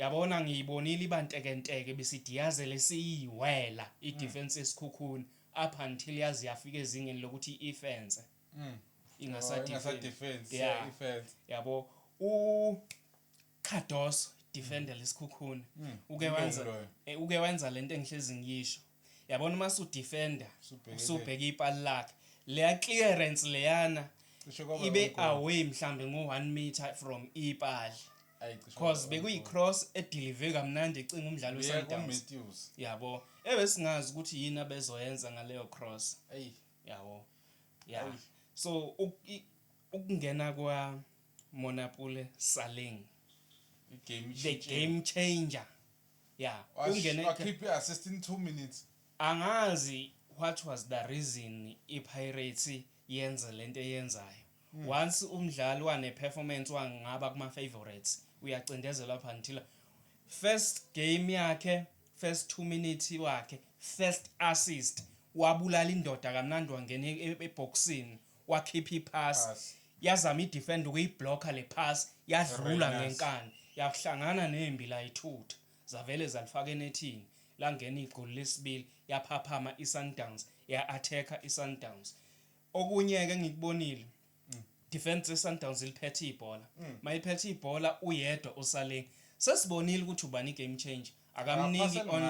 Yabona, ngiyibonile ibantekenteke besidiyazele siyiwela i-defense yeSikhukhune up until yazi yafika ezingeni lokuthi ifence ingasa Ingasa-defense. Yeah. Ifence. Yabo, u Cardoso, defender leSikhukhune, uke Umlungu wenza loyo. Uke wenza lento engihlezi ngiyisho, yabona, uma usudefender Usubheke usubheka ipali lakhe, leya clearance leyana Cishe kwaba ibe own goal. Away mhlambe ngo 1 meter from ipali Ayi, cishe cause kwaba own goal. Bekuyi-cross edeliver kamnandi ecinga umdlalo Leya we-Sundowns. ku-Matthews. Yabo, ebesingazi ukuthi yini abezoyenza ngaleyo cross. Ayi. Yabo, yeah. Ayi. So ukungena kwa Monnapule Saleng, I-game the ishintshile. game changer, yeah. Ungene Wakhipha i-assist in 2 minutes. Angazi what was the reason iPirates yenze lento eyenzayo. Once umdlali wane performance wangaba kuma favorites, uyacindezelwa up until first game yakhe, first 2 minutes wakhe, first assist, wabulala indoda kamnandi, wangena eboxini, wakhipha ipass. Pass. Yazama idefender ukuyiblocka le pass, yadlula Very nice. ngenkani, yahlangana nembila ithutha, zavele zalifaka enethini, langena igoli lesibili. Yaphaphama iSundowns, ya-attacka iSundowns. Okunye ke ngikubonile, defense yeSundowns iliphethe ibhola, mayiphethe ibhola uyedwa uSaleng, sesibonile ukuthi ubani game changer, akamniki Akaphaseli. On